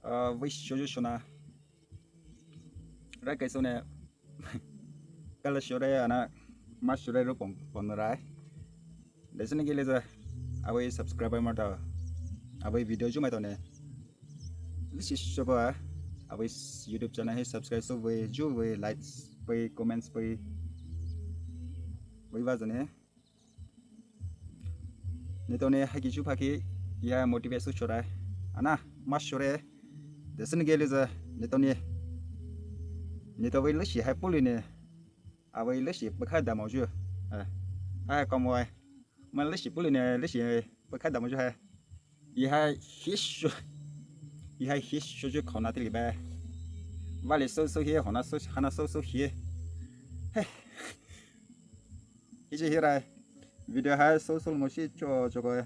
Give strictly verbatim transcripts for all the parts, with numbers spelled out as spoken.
Uh, vei shoyu shona. Rai kai sone. Kala shore ana. Ma shore ro pon pon rai. Desene ke le za. Avei subscriber mata. Avei video ju mai tone. Leshi shoba. Avei YouTube channel hi subscribe so vei ju vei likes vei comments vei. Vei va zane. Nitone haki ju phaki ya motivate so chora. Ana ma shore. Desene ke le za nitone. Nito vei leshi hai puli ne. Avei leshi pekha damo ju. Eh. Hai komoi. Ma leshi puli ne leshi pekha damo ju hai. Ihai hisho. Ihai hisho ju khona tili ba. Vale so so hie hona so hana so so hie. Hey. Hiche hirai. Video hai so so mo shi cho cho ko.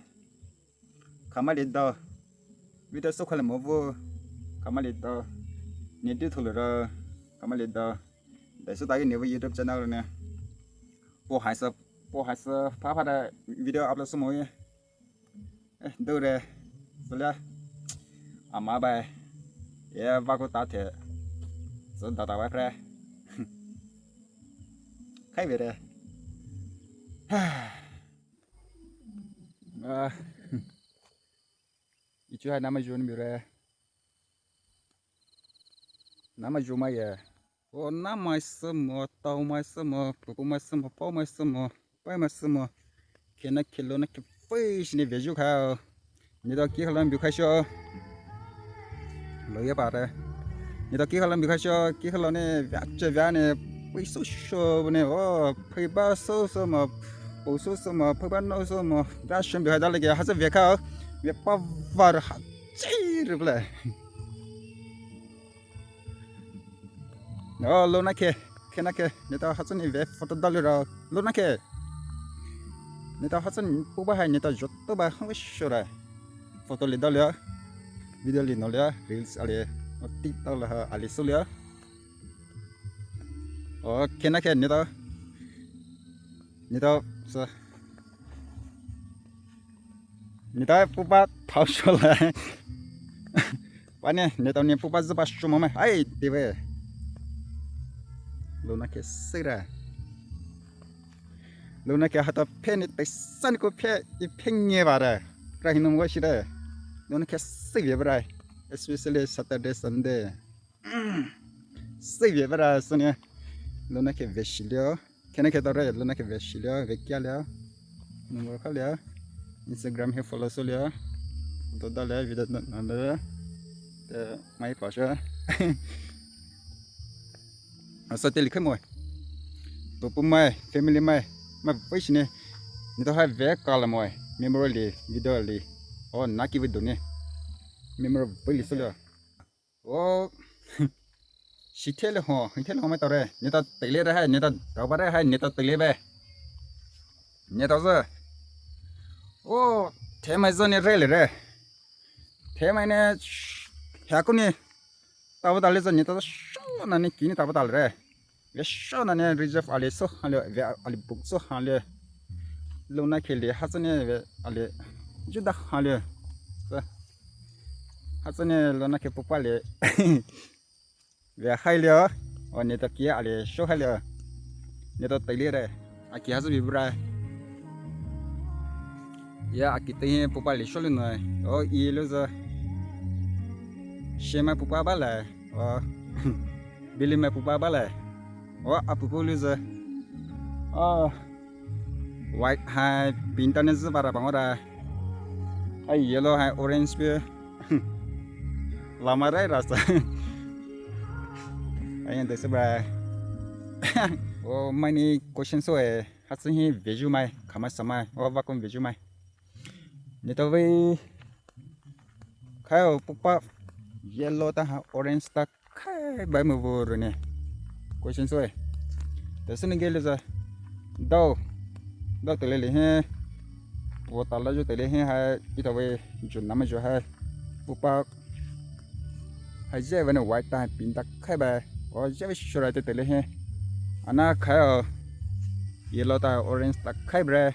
Kamali dao. Video so khale mo vo. Kamali dao. Ni di thulu ra. Kamali dao. Dai so tagi ni vo YouTube channel ne. Po hai sa po hai sa pha pha da video upload so mo ye. Eh, do re. Sula. Ama bai. Ye va ko ta the. So da da bai pre. Khai vere. Ah. Ichu hai nama jun bire. Nama jun mai ye. O nama semo, tau mai semo, pupu mai semo, pau mai semo, pai mai semo. Kena kelo na ke fish ni veju kha. Nito ki khalam bi khaisho. Lo ya pare. Nito ki khalam bi khaisho, ki khalam ne vya che vya ne. Pui so sho ne o. Pui ba so so ma. Pui so so ma. Pui ba no so ma. Vya shem bi khaida le ke ha se vya kha. Vya pa var ha. Chi re ble. O lo na ke. Kena ke, neta hatsun ni ve photo dali ra. Lo na ke. Neta hatsun puba hai neta joto ba hang shora. Photo li dali ya. Video li no li ya. Reels ali. O TikTok la ha ali so li ya. O kena ke neta. Neta sa. Neta pupa thao shola. Pane, neta ni pupa zupa shoma mai. Ai, dive. Luna ke sira. Luna ke hata phe ni taisan ko phe, i phe nye bara. Rahinum wa shira. Luna ke sira bara. Especially Saturday, Sunday. Save bara sone. Luna ke veshilio. Kena ke tore luna ke veshilio. Vekia lio. Number kha lio. Instagram he follow so lio. Doda lio video na lio. Te mai pasha. Asa te likhe moi. Pupu mai, family mai. Ma veshine. Nito hai ve kala moi. Memory li, video li. O naki video ne. Memory veli so lio. O, shithele ho, hithele ho mai tore. Neta tele re hai, neta daobare hai, neta tele be. Neta zo. O, themai zo ne re le re. Themai ne, hako ne. Tabo dale zo neta zo sho na ne kini tabo dale re. Ve sho na ne reserve ale so hale ve ale book so hale. Luna ke le ha so ne ve ale juda hale. So, ha so ne luna ke pupa le. Ve hai le. O ne to kia ale sho hale. Ne to tele re. Aki ha so bi bra. Ya aki te pupa le sho le no. O i lo zo. Shema pupa ba le. O. Bili mai pupa ba le. O apupu lu ze. O. White hai pink ta ne ze bara bang ora. Hai yellow hai orange pe. Lama rai rasa. Ayan de se ba. O many questions so e. Hatsi hi veju mai, kama samai. O vakum veju mai. Nito ve. Khai o pupa yellow ta ha orange ta khai bai mo vo ro ne. Question so e. Te sene ge le za. Dao. Dao te le le he. Wo ta la jo te le he ha ita ve jo nama jo ha. Pupa. Ha je ve ne white ta ha pink ta khai bai. O je ve shura te te le he. Ana khai o. Yellow ta orange ta khai bre.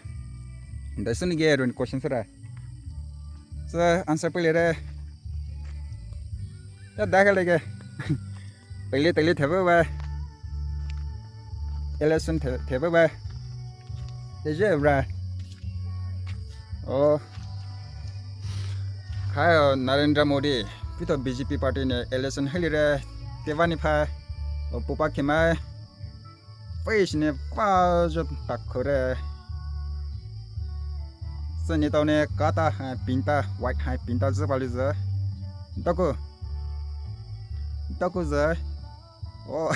Te sene ge ro ne question so ra. So answer pele re. Ya da ka lege. Tele tele thebe ba. Election the thebe ba. Teje bra. Oh. Khayo Narendra Modi. Pito B J P party ne election helire. Tevani pha. Oh, pupa khemai. Face ne pa jo takhure. Seni tau ne kata hai pinta, white hai pinta zü pali zü. Daku. Daku zü. Oh.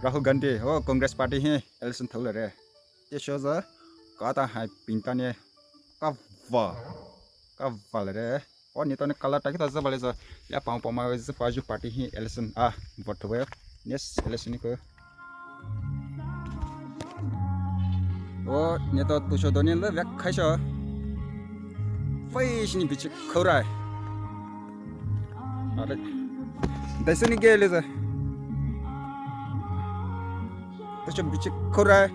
Rahul Gandhi, oh, Congress party hi election thau lare. Te sho zü kata hai pinta ne kava. Kava lare. Oh, ni to ne kala taki ta zü bale zü. Ya pang pang ma zü pa ju party hi election a vote thau. Next election ni ko. Oh, ni to tu sho do ne le vek khai sho. Face ni bichi khaurai. Ale. Dai seni ge le zü. Tusho bichi khaurai.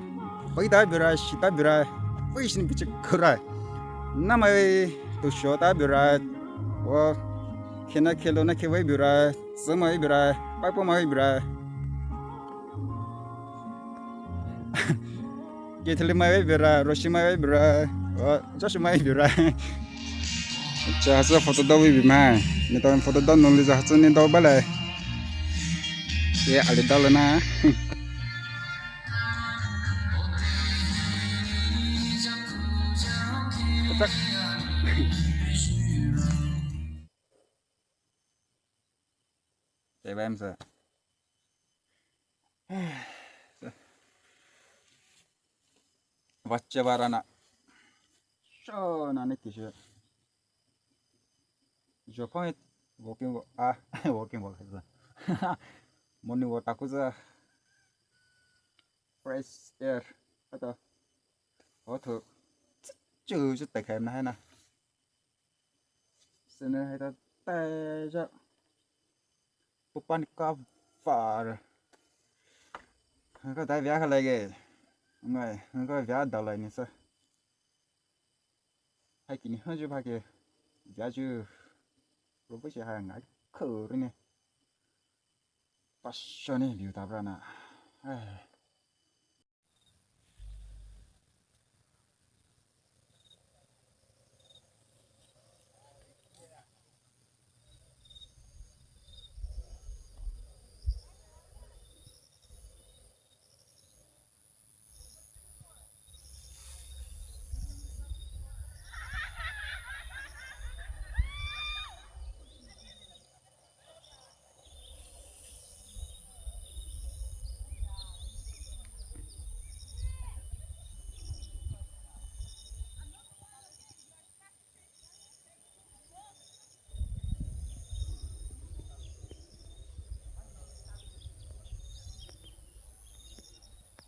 Pai da birai, shi da birai. Pai shin bichi khaurai. Namai tusho da birai. Wo khena khelo na khewai birai. Sumai birai. Paipo mai birai. Kethili mai birai. Roshi mai birai. Wo joshi mai birai. Acha, hasa photo dau bi mai. Ni to photo dau nung li za hasa ni dau balai. Ye, ali dau lana. Acha. Te bam sa. Vache barana. Sho na ne kisho. Jo point walking walk. Ah, walking walk. Morning walk taku za. Fresh air. Ata. Oto. Chu chu te khem na hai na. Sene hai ta tai ja. Pupan ka far. Ka dai via ka lege. Ngai, ka via da lai ni sa. Hai kini ha ju ba ke. Via ju. Ro bu shi ha ngai ko ri ne. Passion ni liu ta bra na. Ai.